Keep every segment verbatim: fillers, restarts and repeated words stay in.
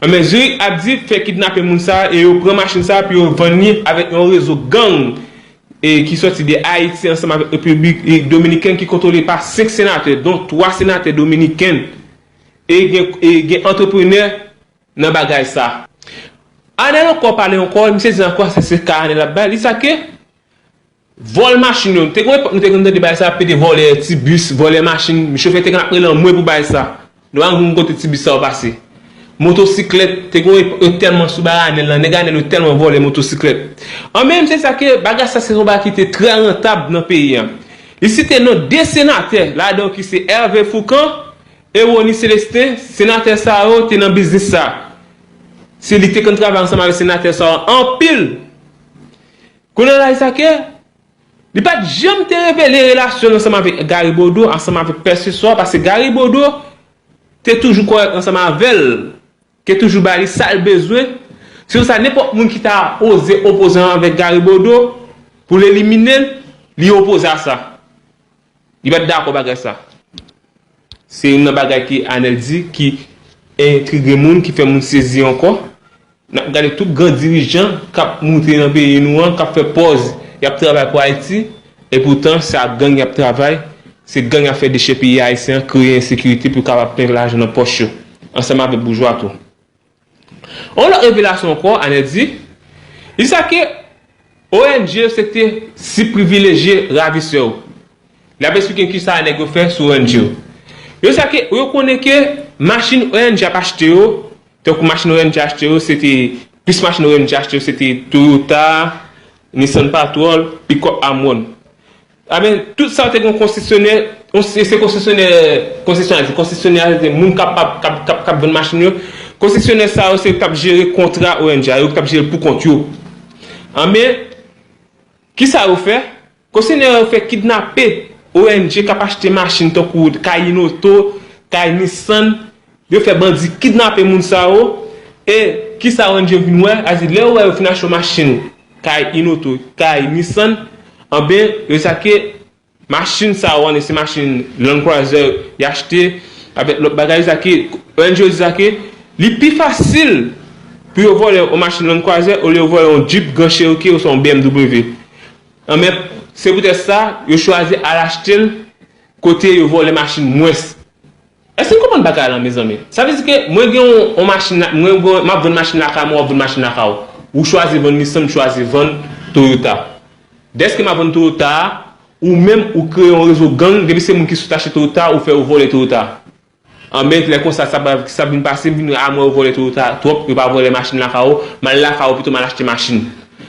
Anben, Zurich ap di fè kidnape moun sa a e yo pran machin sa a pou yo vann li avèk yon rezo gang e ki sòti de Ayiti ansanm avèk Repiblik e Dominikèn ki kontwole pa senk senatè, don twa senatè dominiken e gen, e gen antreprenè nan bagay sa. Anèl ankò pale ankò, misye di ankò se, se ka Anèl ap bay, li sa ke vòl machin yo. Te gen epòk nou te konn tande bagay sa, pete vòlè ti bis, vòlè machin, chofè te konn ap rele anmwe pou bagay sa. Nou pa konn kote ti bis sa yo pase. Motosiklèt, te gen epòk yo tèlman sou bagay Anèl lan, nèg Anèl yo tèlman vòlè motosiklèt. Anben, misye di sa ke bagay sa se yon bagay ki te trè rantab nan peyi a. Li site non de senatè, ladan ki se Hervé Fourcand e Rony Célestin, senatè sa yo te nan biznis sa. Se li te konn travay ansanm avèk senatè sa yo anpil. Kounye a la, li sa ke li pa t janm te revele relasyon l ansanm avèk Gary Bodeau, ansanm avèk pèseswa, paske Gary Bodeau te toujou kòrèk ansanm avè l, ke toujou ba li sa l bezwen. Se pou sa, nenpòt moun ki ta oze opoze ansanm avèk Gary Bodeau pou l elimine l, li opoze a sa. Li pa t dakò bagay sa. Se youn nan bagay ki Anèl di ki entrige moun, ki fè moun sezi ankò. N ap gade tout gran dirijan k ap moute nan peyi nou an, k ap fè pòz y ap travay pou Ayiti, epoutan se ak gang y ap travay, se gang y ap fè dechèpiye ayisyen an, kreye ensekirite pou yo kapab plen lajan nan pòch yo, ansanm avèk boujwa tou. Yon lòt revelasyon ankò, Anèl di, li sa ke O N G yo se te sib privilejye ravisè yo. L ap esplike kisa nèg yo fè sou O N G yo. Yo sa ke, yo konnen ke machin O N G ap achte yo, tankou machin O N G achte yo, se te, plis machin O N G achte yo, se te Toyota, Nissan Patrol, pikòp Amwon. Anben, tout sa yo te gen konsesyonè, se konsesyonè, konsesyonè, konsesyonè a se te moun k ap, k ap, k ap, k ap vann machin yo. Konsesyonè sa yo se yo k t ap jere kontra O N G a, yo k t ap jere l pou kont yo. Anben, kisa yo fè? Konsesyonè yo fè kidnape O N G k ap achte machin tankou Kay Inoto, Kay Nissan, yo fè bandi kidnape moun sa yo, e kisa O N G vin wè? A di lè yo wè yo fin achte yon machin, kay Inoto, kay Nissan, anben, yo sa ke machin sa yo, anben, se machin Land Cruiser y achte, avèk lòt bagay, yo sa ke, O N G yo di sa ke li pi fasil pou yo vòlè yon machin Land Cruiser olye yo vòlè yon Jeep Grand Cherokee oswa yon B M W. Anben, se poutèt sa, yo chwazi al achte l kote yo vòlè machin mwens. Èske n konprann bagay la, mezanmi? Sa vle di ke mwen gen yon, yon machin, mwen gen, m ap vann machin lakay mwen, w ap vann machin lakay ou. Ou chwazi vann Nissan, m chwazi vann Toyota. Dèske m ap vann Toyota a, ou menm, ou kreye yon rezo gang, depi se moun ki sot achte Toyota, ou fè yo vòlè Toyota. Anben, lè konsa, sa, sa vin pase, m vin a mwen, yo vòlè Toyota twòp, yo pa vòlè machin lakay ou, m al lakay ou, pito m al achte machin.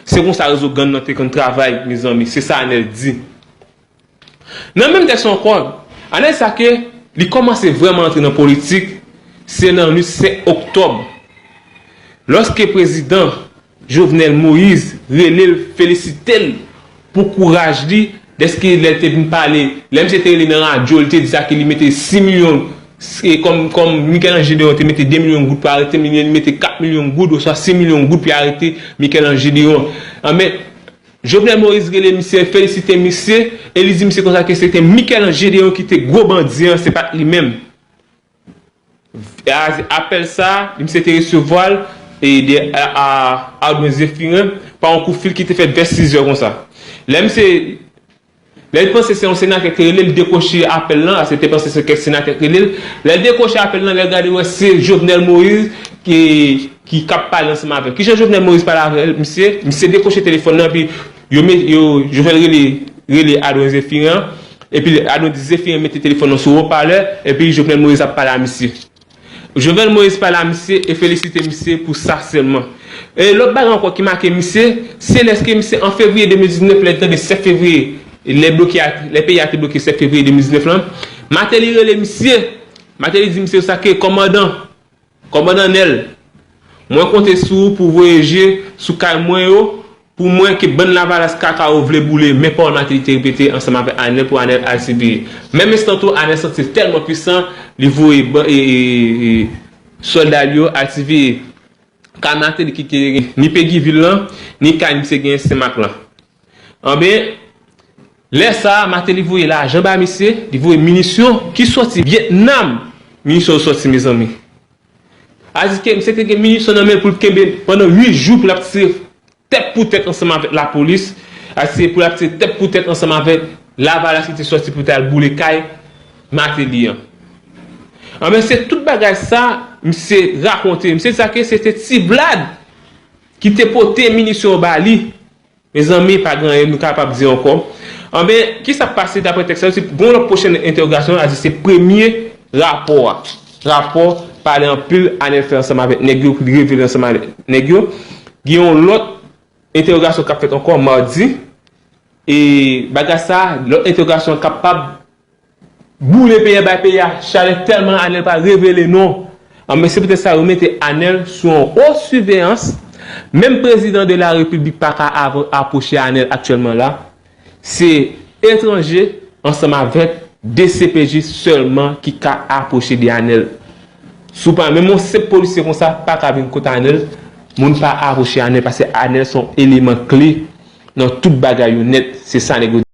Se konsa rezo gang nan te konn travay, mezanmi, se sa Anèl di. Nan menm tèks ankò, Anèl di sa ke li kòmanse vrèman antre nan politik, se nan nuit senk oktòb, lòske prezidan Jovenel Moïse rele l, felisite l pou kouraj li, dèske lè l te vin pale, lè misye te rele nan radyo, li te di sa ke li mete sis milyon, e kòm, kòm Michel-Ange Deon te mete de milyon goud pou arete, li mete kat milyon goud oswa sis milyon goud pou arete Michel-Ange Deon. Anben, Jovenel Moïse rele misye, felisite misye, e li di misye konsa ke se te Michel-Ange Deon ki te gwo bandi an, se pa t li menm. E a, apèl sa, misye te resevwa l e de, a, a, Ardouin Zéphirin pa yon kout fil ki te fèt vè sizè konsa. Lè misye, lè l panse se yon senatè ki rele l, li dekwoche apèl lan, paske li te panse se kèk senatè ki rele l. Lè l dekwoche apèl lan, lè l gade, wè se Jovenel Moïse ki, ki k ap pale ansanm avè l. Kijan Jovenel Moïse pale avè l, misye? Misye dekwoche telefòn nan, epi yo, yo, Jovenel rele, rele Ardouin Zéphirin an, epi Ardouin di Zéphirin mete telefòn nan sou wopalè, epi Jovenel Moïse ap pale a misye. Jovenel Moïse pale a misye e felisite misye pou sa sèlman. E lòt bagay ankò ki make misye, se lèske misye an fevriye de mil diznèf, lè l tande sèt fevriye, lè bloke a, lè peyi a te bloke sèt fevriye de mil diznèf lan, Martelly rele misye. Martelly di misye sa ke kòmandan, kòmandan Nèl, mwen konte sou ou pou voye je sou kay mwen yo, pou mwen ke bann lavalas kaka yo vle boule, men pawòl Martelly te repete ansanm avèk Anèl pou Anèl al siveye. Menm enstan tou, Anèl santi l tèlman pwisan, li voye ban-, e, e, e, sòlda l yo al siveye kay Martelly ki te gen ni Péguy Ville lan, ni kay misye genyen Senmak lan. Anben, lè sa a, Martelly voye lajan ba misye, li voye minisyon ki sòti Vyetnam. Minisyon yo sòti, mezanmi. Adike misye te gen minisyon nan men l pou l kenbe pandan uit jou pou l ap tire tèt pou tèt ansanm avèk lapolis, adike pou l ap tire tèt pou tèt ansanm avèk Lavalas ki te sòti pou t al boule kay Mateli an. Anben, se tout bagay sa misye rakonte. Misye di sa ke se te Ti Vlad ki te pote minisyon yo ba li. Mezanmi, pa gen anyen nou kapab di ankò. Anben, kisa k pase daprè tèks la? Se gon lòt pwochèn entèwogasyon, a di se premye rapò a. Rapò pale anpil, Anèl fè ansanm avèk nèg yo, pou li revele ansanm avèk nèg yo. Gen yon lòt entèwogasyon k ap fèt ankò madi. E bagay sa, lòt entèwogasyon kapab boule peyi a, bay peyi a chalè tèlman Anèl pa revele non. Anben, se poutèt sa yo mete Anèl sou yon wo siveyans. Menm prezidan de la repiblik pa ka ava- apwoche Anèl aktyèlman la. Se etranje ansanm avèk D C P J sèlman ki ka apwoche de Anèl. Si w pa menm yon senp polisye konsa pa ka vin kot Anèl, moun pa apwoche Anèl paske Anèl se yon eleman kle nan tout bagay yo nèt. Se sa nèg yo